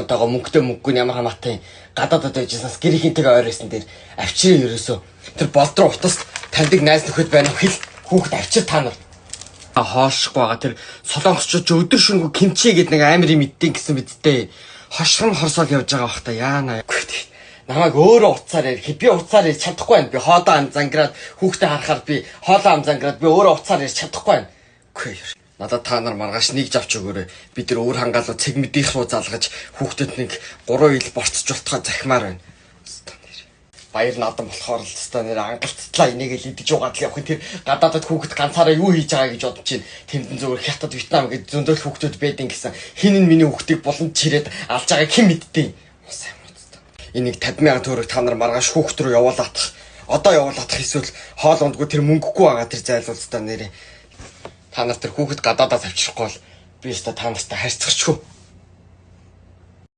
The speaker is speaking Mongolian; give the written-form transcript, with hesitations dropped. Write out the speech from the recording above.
Одоогоо мөнгөтэй мөнгөгүй нь ямар хамаатай, гадаадад байжсанаас гэрийнхэнтэйгээ ойр байсан дээр авчирээ. Ерөөсөө тэр болдроо утас таньдаг найз нөхөд байна уу, хэл, хүүхэд авчир та нар. Хоошихгүй байгаа тэр солонгосчууд ч өдөр шөнөгүй кимчи гэдэг нэг амар юм иддэг гэсэн биз дээ. Хошрон хорсоол явж байгаа бах та, яана. Үгүй тий. Намайг өөрөө утсаар ярих. Би утсаар ярьж чадахгүй байна. Би хоолоо ам зангираад хүүхдээ харахаар би хоолоо ам зангираад би өөрөө утсаар ярьж чадахгүй байна. Үгүй. Надад та нар маргааш нэг жавч өгөөрэй. Би тэр өвөр хангаалуу цэг мэдийнх рүү залгаж хүүхдэд нэг 3 ил борцжуултахаа захимаар байна. Баяр надан болохоор л өстой нэр ангалцтлаа, энийг л идэж угаад л явах юм. Тэр гадаадад хүүхэд ганцаараа юу хийж байгаа гэж бодож чинь. Тэмдэн зүгээр Хятад, Вьетнам гэж зөндөөл хүүхдүүд байдин гэсэн. Хин нь миний хүүхдийг булан чирээд алж байгааг хэн мэдтий? Сайн мууцтай. Энийг 50 сая төгрөг та нар маргааш хүүхд рүү явуулаатах. Одоо явуулаатах, эсвэл хоол ундгүй тэр мөнгөгүй байгаа тэр зайлуулцтай нэрээ. Та нар тэр хүүхэд гадаадаас авчрахгүй бол би өстой та нартай харьцахчгүй.